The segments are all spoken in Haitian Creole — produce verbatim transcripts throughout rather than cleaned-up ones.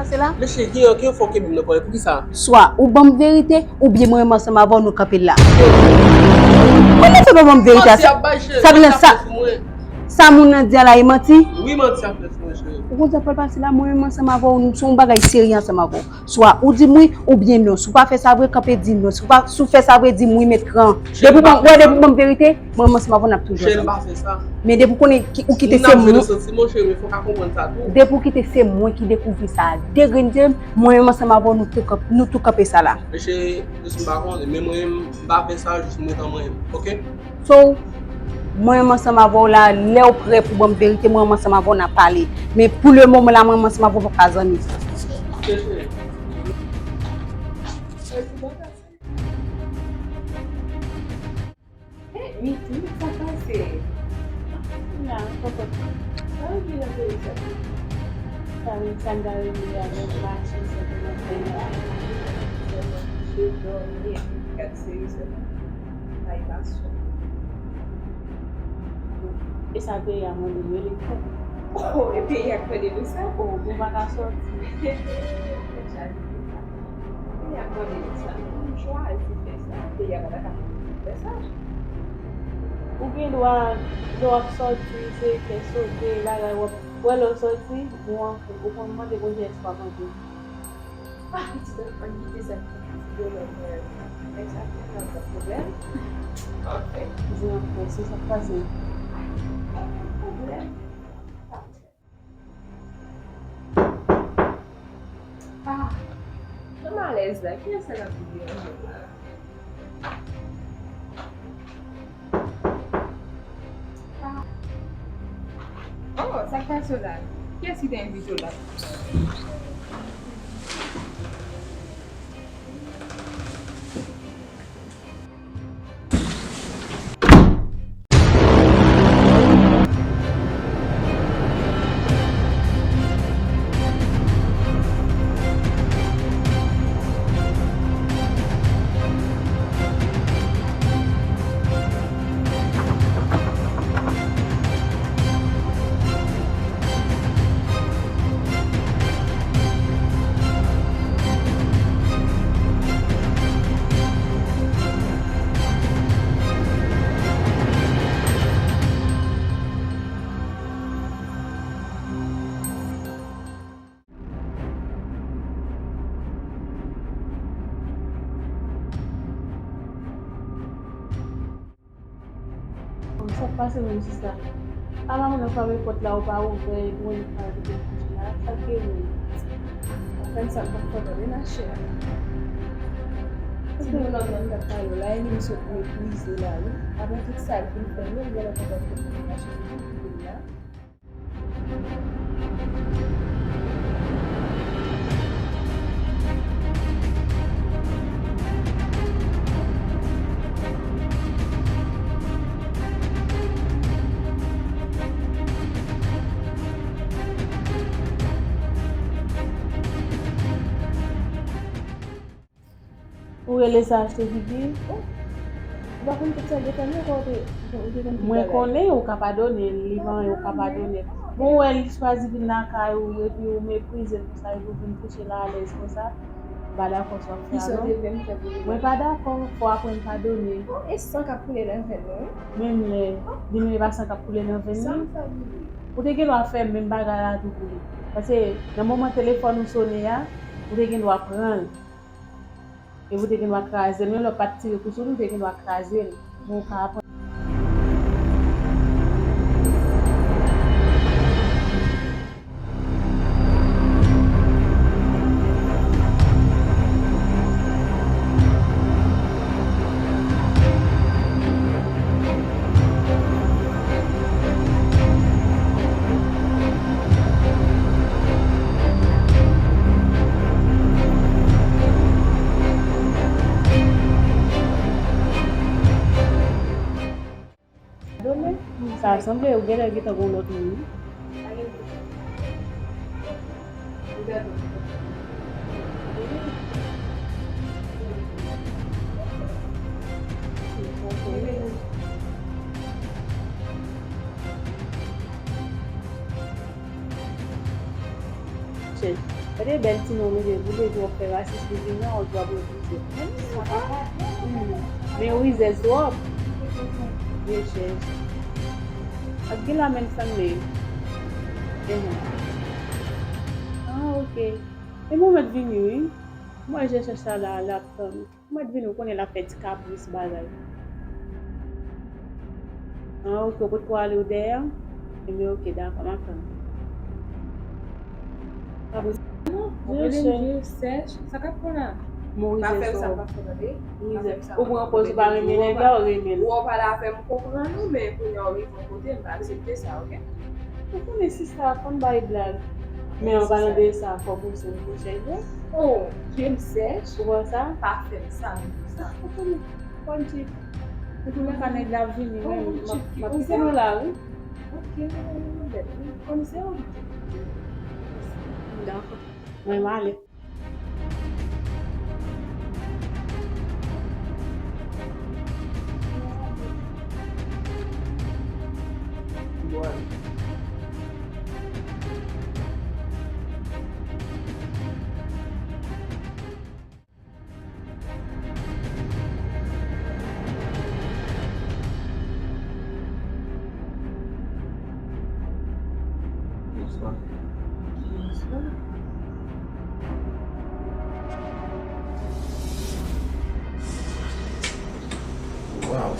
Se la? Mesye, gen ankenn fòk ke menm nan pale. Poukisa? Swa ou ban m verite, oubyen mwen menm ansanm avè w nou kanpe la. Kòman se pa ban m verite a? Manti ap bay, cheri. Sa vle sa. Sa moun nan di a la e manti? Wi, manti ap fèt sou mwen, cheri. Ou konn sa k pral pase la, mwen menm ansanm avè w, nou se yon bagay serye ansanm avè w. Swa ou di m wi, oubyen non. Si w pa fè sa vre, kanpe di m non. Si w pa, si w fè sa vre, di m wi, met kran. Depi w ban m, wè, depi w ban m verite, mwen menm ansanm avè w n ap toujou ansanm. Cheri, m pa fè sa. Men depi w konnen ki, ou kite se mwen. Depi w kite se mwen ki dekouvri sa, de grenn je m, mwen menm ansanm avè w, nou tou kanp-, nou tou kanpe sa la. Men cheri, jis m pa konnen, men mwen menm, m pa fè sa, jis m ret an mwen menm, oke? So, mwen menm ansanm avè w la, lè w prè pou ban m verite, mwen menm ansanm avè w n a pale. Men pou le moman la, mwen menm ansanm avè w pa zanmi. Hey, Miki, sa k pase? Kounya, kòkòt. Sa w vin nan peyi sa? Sa vin, sa m ta rele avèk mache, sa te nan fè la. Sèlman kouche, dòmi, epi gad seri sèlman. Kay pa sou. E sa peyi a mande nou, e li fè. Oh, e peyi a k mande nou sa? Oh, nou pa ka sòti. Tèt chaje. Peyi a k mande nou sa. Nou chwazi fè sa. Peyi a pa ta ka mande nou fè sa. Ou gen dwa, lè w ap sòti, se kè sote, bagay, w ap, wè lè w sòti, bon, ou konn mande Bondye èske w ap antre. Ah, pitit, ann kite sa, pitit, yo lè mwen. Nèg sa fè nan pwoblèm. Anfen. Di anfen, se sa k pase. Anfen, pwoblèm. Ah, m alèz la. Kiyès sa k ap vin deranje m la? Ah. Oh, sa k pase w la? Kiyès ki te envite w la? Sa k pase menm sista? Ala moun nan frape pòt la, ou pa ouvè, epi ou pa kite l kouche la. Sa k gen menm? Aprann sa m p ap kontan wi, machè. Ti bonòm nan k ap pale w la, e li m sot meprize la wi. Apre tout sa l fin fè m, li genlè kontan pou l mache pou l la. Ou rele sa achte figi? Ou pa konn tout sa l te fè m nan, kwa ou te, ou te konn tout bagay. Mwen konnen ou ka padone l, li manyen ou ka padone l. Bon, ou wè li chwazi vin lakay ou, epi ou meprize l konsa, epi ou vin kouche la alèz konsa. M pa dakò sa w ap fè a non. Mwen pa dakò, fò w aprann padone. E san k ap koule nan venn nou wi. Menm lè, li menm e pa san k ap koule nan venn li. Ou te gen dwa fè menm bagay la tou pou li. Paske nan moman telefòn ou sone a, ou te gen dwa pran l. Epi ou te gen dwa kraze l. Menm lè w pa t tire kou sou li, ou te gen dwa kraze l. Men ou ka aprann. Sa sanble ou genlè gentan gon lòt moun wi. Cheri, Gade bèl ti non w mete pou de jou w ap fè rasis li vin nan, ou di w ap refize. Men rizèz twòp. Vye chèch. Ap gen la menm sanble. Enhen. Ah, ok. E mwen mèt vini, wi. Mwen je chèch sa la, l ap tann. Mwen mèt vini, ou konnen l ap fè ti kapris bagay. Ah, ok, ou potko ale ou dèyè? Ebyen, ok, dakò, m ap tann. Pa bezwen. Non, je chèch. Sa k ap fè la? Mwen rizèz twòp. Pa fè sa, pa fè tande. Ou pran pòz ou pa renmen nèg la, ou renmen l. Ou pale avè m, m konprann ou, men kounye a ou rive yon kote, m pa aksepte sa, ok? Ou konnen sista, fò n bay blag. Men an palan de sa, fòk ou se yon chèch vre. Oh, je m sèch. Ou wè sa? Pa fè m sa, m di sa. Ou konnen, fò n tchip. Antoulèka, nèg la ap vini, men m ap kite nou la, wi. Ok, nou bèl, wi. Kòm se ou. Dakò. Mwen, m ale. Waw.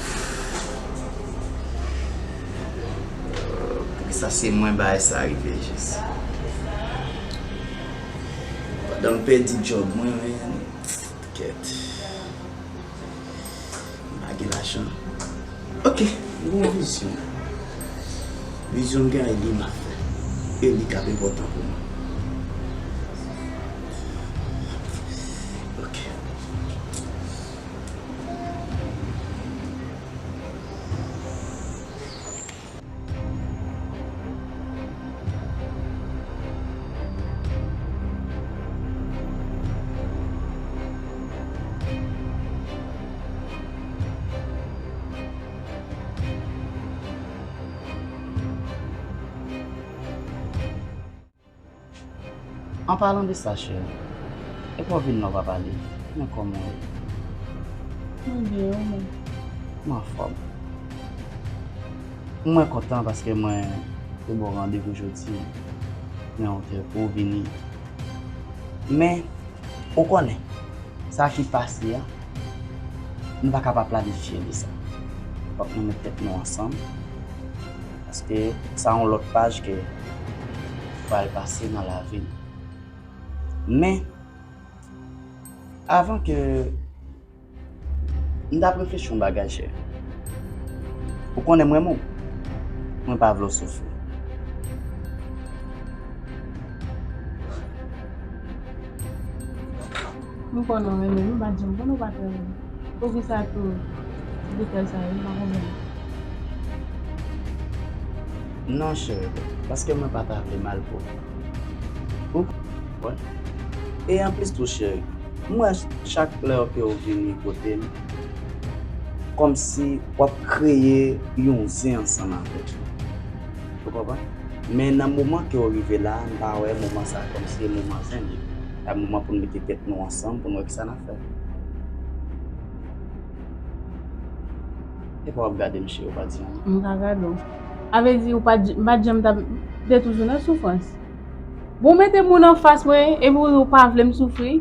Poukisa se mwen bagay sa rive jis? Pandan m pèdi djòb mwen, men, kèt. M pa gen lajan. Ok, m gen yon vizyon. Vizyon m gen an, e li m ap fè. E li k ap enpòtan pou mwen. Ok. An palan de sa, cheri, epi w vin la w pa pale, men kòman w ye? Mwen byen, ou menm? Mwen anfòm. Mwen kontan paske mwen te ba w randevou jodi, nan otèl pou w vini. Men, ou konnen, sa ki pase a, nou pa ka pa planifye de sa. Fòk nou met tèt nou ansanm, paske sa yon lòt paj ke pral pase nan lavi n. Men, avan ke m t ap reflechi yon bagay, cheri. Ou konnen m renmen w. Mwen pa vle w soufri. M konnen w renmen m, m pa t janm konnen w pa t renmen m. Poukisa tou ti boutèy sa yo, m pa konprann. Non, cheri, paske mwen pa ta vle mal pou ou. Ou konprann? E anplis tou, cheri, m wè chak lè ke w vini kote m, kòmsi w ap kreye yon zen ansanm avèk mwen. Ou konprann? Men nan moman ke w rive la, m pa wè moman sa kòmsi e moman zen li. Se moman pou n mete tèt nou ansanm, pou n wè kisa n ap fè. Epa w ap gade m, cheri, ou pa di anyen. M ka gade w. Sa vle di ou pa t, m pa t janm t ap, m te toujou nan soufrans. Bon, w mete moun anfas mwen, epi w di w pa vle m soufri.